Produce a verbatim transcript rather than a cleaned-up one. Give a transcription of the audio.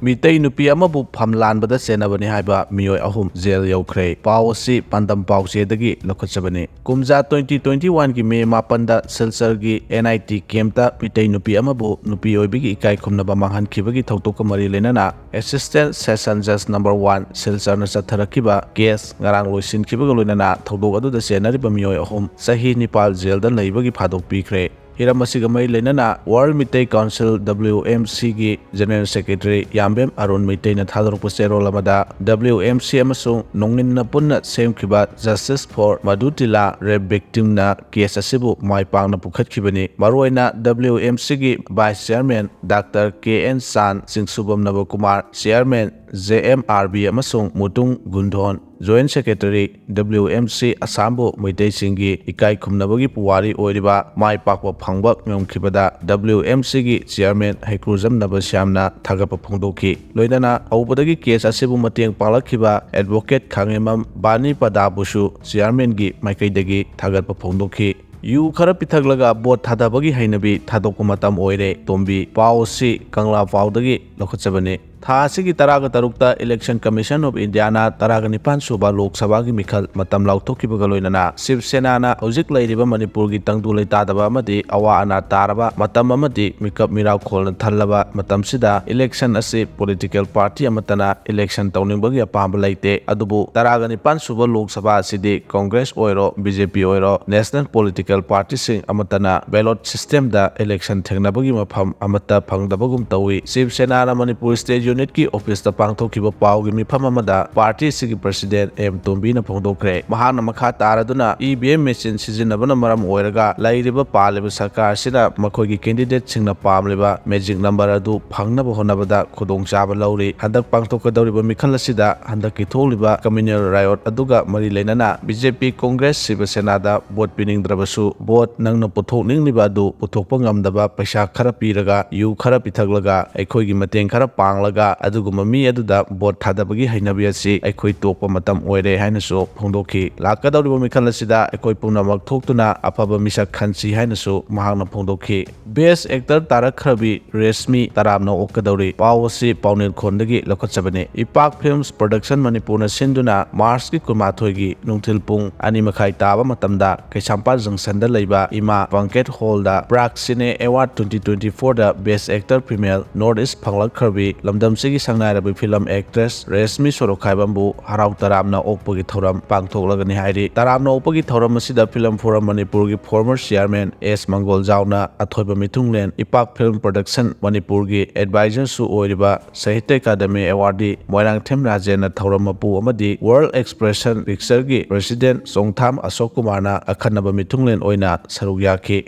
ꯃꯤꯇꯩ ꯅꯨꯄꯤ ꯑꯃꯕꯨ ꯐꯝ ꯂꯥꯟꯕꯗ ꯆꯦꯟꯅꯕꯅꯤ ꯍꯥꯏꯕ ꯃꯤꯑꯣꯏ ꯑꯍꯨꯝ ꯖꯦꯜ ꯌꯧꯈ꯭ꯔꯦ꯫ ꯄꯥꯎ ꯑꯁꯤ ꯄꯥꯟꯗꯝ ꯄꯥꯎꯆꯦꯗꯒꯤ ꯂꯧꯈꯠꯆꯕꯅꯤ꯫ ꯀꯨꯝꯖꯥ twenty twenty-one ꯒꯤ ꯃꯦ ꯃꯥꯄꯟꯗ ꯁꯤꯜꯆꯔꯒꯤ N I T campꯇ ꯃꯤꯇꯩ ꯅꯨꯄꯤ ꯑꯃꯕꯨ ꯅꯨꯄꯤ ꯑꯣꯏꯕꯒꯤ ꯏꯀꯥꯏ ꯈꯨꯝꯅꯕ ꯃꯥꯡꯍꯟꯈꯤꯕꯒꯤ ꯊꯧꯗꯣꯛꯀ ꯃꯔꯤ ꯂꯩꯅꯅ Assistant Session Judge number one ꯁꯤꯜꯆꯔꯅ ꯆꯠꯊꯔꯛꯈꯤꯕ case ꯉꯔꯥꯡ ꯂꯣꯏꯁꯤꯟꯈꯤꯕꯒ ꯂꯣꯏꯅꯅ ꯊꯧꯗꯣꯛ ꯑꯗꯨꯗ ꯆꯦꯟꯅꯔꯤꯕ ꯃꯤꯑꯣꯏ ꯑꯍꯨꯝ ꯆꯍꯤ ꯅꯤꯄꯥꯜ ꯖꯦꯜꯗ ꯂꯩꯕꯒꯤ ꯐꯥꯗꯣꯛ ꯄꯤꯈ꯭ꯔꯦ꯫ ꯍꯤꯔꯝ ꯑꯁꯤꯒ ꯃꯔꯤ ꯂꯩꯅꯅ World Mitei Council, W M C ꯒꯤ General Secretary ꯌꯥꯝꯕꯦꯝ ꯑꯔꯨꯟ ꯃꯩꯇꯩꯅ ꯊꯥꯗꯣꯔꯛꯄ ꯆꯦꯔꯣꯜ ꯑꯃꯗ, W M C ꯑꯃꯁꯨꯡ ꯅꯣꯡꯏꯟꯅ ꯄꯨꯟꯅ ꯁꯦꯝꯈꯤꯕ Justice for Madhutila rape victimꯅ case ꯑꯁꯤꯕꯨ ꯃꯥꯏ ꯄꯥꯛꯅ ꯄꯨꯈꯠꯈꯤꯕꯅꯤ꯫ ꯃꯔꯨꯑꯣꯏꯅ W M C ꯒꯤ Vice Chairman Doctor K N ꯆꯥꯟ, ꯆꯤꯡꯁꯨꯕꯝ ꯅꯕꯀꯨꯃꯥꯔ, Chairman J M R B ꯑꯃꯁꯨꯡ ꯃꯨꯇꯨꯡ ꯒꯨꯟꯗꯣꯟ, Joint Secretary W M C ꯑꯁꯥꯝꯕꯨ ꯃꯩꯇꯩꯁꯤꯡꯒꯤ ꯏꯀꯥꯏ ꯈꯨꯝꯅꯕꯒꯤ ꯄꯨꯋꯥꯔꯤ ꯑꯣꯏꯔꯤꯕ ꯃꯥꯏ ꯄꯥꯛꯄ ꯐꯪꯕ ꯉꯝꯈꯤꯕꯗ W M C ꯒꯤ Chairman ꯍꯩꯀ꯭ꯔꯨꯖꯝ ꯅꯕꯁ꯭ꯌꯥꯝꯅ ꯊꯥꯒꯠꯄ ꯐꯣꯡꯗꯣꯛꯈꯤ꯫ ꯂꯣꯏꯅꯅ ꯍꯧꯕꯗꯒꯤ case ꯑꯁꯤꯕꯨ ꯃꯇꯦꯡ ꯄꯥꯡꯂꯛꯈꯤꯕ Advocate ꯈꯥꯉꯦꯝꯕꯝ ꯕꯥꯅꯤ ꯄꯗꯥꯕꯨꯁꯨ Chairmanꯒꯤ ꯃꯥꯏꯀꯩꯗꯒꯤ ꯊꯥꯒꯠꯄ ꯐꯣꯡꯗꯣꯛꯈꯤ꯫ ꯌꯨ ꯈꯔ ꯄꯤꯊꯛꯂꯒ ꯚꯣꯠ ꯊꯥꯗꯕꯒꯤ ꯍꯩꯅꯕꯤ ꯊꯥꯗꯣꯛꯄ ꯃꯇꯝ ꯑꯣꯏꯔꯦ꯫ ꯇꯣꯝꯕꯤ꯫ ꯄꯥꯎ ꯑꯁꯤ ꯀꯪꯂꯥ ꯄꯥꯎꯗꯒꯤ ꯂꯧꯈꯠꯆꯕꯅꯤ꯫ ꯊꯥ ꯑꯁꯤꯒꯤ ꯇꯔꯥꯒ ꯇꯔꯨꯛꯇ Election Commission of Indiaꯅ ꯇꯔꯥꯒ ꯅꯤꯄꯥꯟ ꯁꯨꯕ ꯂꯣꯛ ꯁꯚꯥꯒꯤ ꯃꯤꯈꯜ ꯃꯇꯝ ꯂꯥꯎꯊꯣꯛꯈꯤꯕꯒ ꯂꯣꯏꯅꯅ ꯁꯤꯕ ꯁꯦꯅꯥꯅ ꯍꯧꯖꯤꯛ ꯂꯩꯔꯤꯕ ꯃꯅꯤꯄꯨꯔꯒꯤ ꯇꯪꯗꯨ ꯂꯩꯇꯥꯗꯕ ꯑꯃꯗꯤ ꯑꯋꯥ ꯑꯅꯥ ꯇꯥꯔꯕ ꯃꯇꯝ ꯑꯃꯗꯤ ꯃꯤꯀꯞ ꯃꯤꯔꯥꯎꯈꯣꯜꯅ ꯊꯜꯂꯕ ꯃꯇꯝꯁꯤꯗ election ꯑꯁꯤ political party ꯑꯃꯠꯇꯅ election ꯇꯧꯅꯤꯡꯕꯒꯤ ꯑꯄꯥꯝꯕ ꯂꯩꯇꯦ꯫ ꯑꯗꯨꯕꯨ ꯇꯔꯥꯒ ꯅꯤꯄꯥꯟ ꯁꯨꯕ ꯂꯣꯛ ꯁꯚꯥ ꯑꯁꯤꯗꯤ Congress ꯑꯣꯏꯔꯣ, B J P ꯑꯣꯏꯔꯣ, national political partyꯁꯤꯡ ꯑꯃꯠꯇꯅ ballot systemꯗ election ꯊꯦꯡꯅꯕꯒꯤ ꯃꯐꯝ ꯑꯃꯠꯇ ꯐꯪꯗꯕꯒꯨꯝ ꯇꯧꯏ꯫ ꯁꯤꯕ ꯁꯦꯅꯥꯅ ꯃꯅꯤꯄꯨꯔ State Unitꯀꯤ officeꯇ ꯄꯥꯡꯊꯣꯛꯈꯤꯕ ꯄꯥꯎꯒꯤ ꯃꯤꯐꯝ ꯑꯃꯗ party ꯑꯁꯤꯒꯤ President M ꯇꯣꯝꯕꯤꯅ ꯐꯣꯡꯗꯣꯛꯈ꯭ꯔꯦ꯫ ꯃꯍꯥꯛꯅ ꯃꯈꯥ ꯇꯥꯔꯗꯨꯅ E V M machine ꯁꯤꯖꯤꯟꯅꯕꯅ ꯃꯔꯝ ꯑꯣꯏꯔꯒ ꯂꯩꯔꯤꯕ ꯄꯥꯜꯂꯤꯕ ꯁꯔꯀꯥꯔ ꯑꯁꯤꯅ ꯃꯈꯣꯏꯒꯤ candidateꯁꯤꯡꯅ ꯄꯥꯝꯂꯤꯕ magic number ꯑꯗꯨ ꯐꯪꯅꯕ ꯍꯣꯠꯅꯕꯗ ꯈꯨꯗꯣꯡꯆꯥꯕ ꯂꯧꯔꯤ꯫ ꯍꯟꯗꯛ ꯄꯥꯡꯊꯣꯛꯀꯗꯧꯔꯤꯕ ꯃꯤꯈꯜ ꯑꯁꯤꯗ ꯍꯟꯗꯛꯀꯤ ꯊꯣꯛꯂꯤꯕ communal riot ꯑꯗꯨꯒ ꯃꯔꯤ ꯂꯩꯅꯅ B J P, Congress, ꯁꯤꯕ ꯁꯦꯅꯥꯗ ꯚꯣꯠ ꯄꯤꯅꯤꯡꯗ꯭ꯔꯕꯁꯨ ꯚꯣꯠ ꯅꯪꯅ ꯄꯨꯊꯣꯛꯅꯤꯡꯂꯤꯕ ꯑꯗꯨ ꯄꯨꯊꯣꯛꯄ ꯉꯝꯗꯕ ꯄꯩꯁꯥ ꯈꯔ ꯄꯤꯔꯒ, ꯌꯨ ꯈꯔ ꯄꯤꯊꯛꯂꯒ, ꯑꯩꯈꯣꯏꯒꯤ ꯃꯇꯦꯡ ꯈꯔ ꯄꯥꯡꯂꯒ ꯑꯗꯨꯒꯨꯝꯕ ꯃꯤ ꯑꯗꯨꯗ ꯚꯣꯠ ꯊꯥꯗꯕꯒꯤ ꯍꯩꯅꯕꯤ ꯑꯁꯤ ꯑꯩꯈꯣꯏ ꯇꯣꯛꯄ ꯃꯇꯝ ꯑꯣꯏꯔꯦ ꯍꯥꯏꯅꯁꯨ ꯐꯣꯡꯗꯣꯛꯈꯤ꯫ ꯂꯥꯛꯀꯗꯧꯔꯤꯕ ꯃꯤꯈꯜ ꯑꯁꯤꯗ ꯑꯩꯈꯣꯏ ꯄꯨꯝꯅꯃꯛ ꯊꯣꯛꯇꯨꯅ ꯑꯐꯕ ꯃꯤꯁꯛ ꯈꯟꯁꯤ ꯍꯥꯏꯅꯁꯨ ꯃꯍꯥꯛꯅ ꯐꯣꯡꯗꯣꯛꯈꯤ꯫ Best Actor ꯇꯥꯔꯛꯈ꯭ꯔꯕꯤ ꯔꯦꯁꯃꯤ ꯇꯔꯥꯝꯅ ꯑꯣꯛꯀꯗꯧꯔꯤ꯫ ꯄꯥꯎ ꯑꯁꯤ ꯄꯥꯎꯅꯦꯜ ꯈꯣꯟꯗꯒꯤ ꯂꯧꯈꯠꯆꯕꯅꯤ꯫ ꯏꯄꯥꯛ Films Production ꯃꯅꯤꯄꯨꯔꯅ ꯁꯤꯟꯗꯨꯅ ꯃꯥꯔꯆꯀꯤ ꯀꯨꯟꯃꯥꯊꯣꯏꯒꯤ ꯅꯨꯡꯊꯤꯜ ꯄꯨꯡ ꯑꯅꯤ ꯃꯈꯥꯏ ꯇꯥꯕ ꯃꯇꯝꯗ ꯀꯩꯁꯥꯝꯄꯥꯠ ꯖꯪꯁꯟꯗ ꯂꯩꯕ ꯏꯃꯥ Banquet Hallꯗ Prag Cine Award twenty twenty-fourꯗ Best Actor Female North East ꯐꯪꯂꯛꯈ꯭ꯔꯕꯤ ꯂꯝꯗꯝꯁꯤꯒꯤ ꯁꯛꯅꯥꯏꯔꯕꯤ film actress Rashmi ꯁꯣꯔꯣꯛꯈꯥꯏꯕꯝꯕꯨ ꯍꯔꯥꯎ ꯇꯔꯥꯝꯅ ꯑꯣꯛꯄꯒꯤ ꯊꯧꯔꯝ ꯄꯥꯡꯊꯣꯛꯂꯒꯅꯤ ꯍꯥꯏꯔꯤ꯫ ꯇꯔꯥꯝꯅ ꯑꯣꯛꯄꯒꯤ ꯊꯧꯔꯝ ꯑꯁꯤꯗ Film Forum ꯃꯅꯤꯄꯨꯔꯒꯤ former chairman ꯑꯦꯁ ꯃꯪꯒꯣꯜꯖꯥꯎꯅ ꯑꯊꯣꯏꯕ ꯃꯤꯊꯨꯡꯂꯦꯟ ꯏꯄꯥꯛ Film Production ꯃꯅꯤꯄꯨꯔꯒꯤ advisorꯁꯨ ꯑꯣꯏꯔꯤꯕ ꯁꯥꯍꯤꯇ꯭ꯌ ꯑꯦꯀꯥꯗꯃꯤ awardee ꯃꯣꯏꯔꯥꯡꯊꯦꯝ ꯔꯥꯖꯦꯟꯅ ꯊꯧꯔꯝ ꯃꯄꯨ ꯑꯃꯗꯤ World Expression Pictureꯒꯤ president ꯆꯣꯡꯊꯥꯝ ꯑꯁꯣꯛ ꯀꯨꯃꯥꯔꯅ ꯑꯈꯟꯅꯕ ꯃꯤꯊꯨꯡꯂꯦꯟ ꯑꯣꯏꯅ ꯁꯔꯨꯛ ꯌꯥꯈꯤ꯫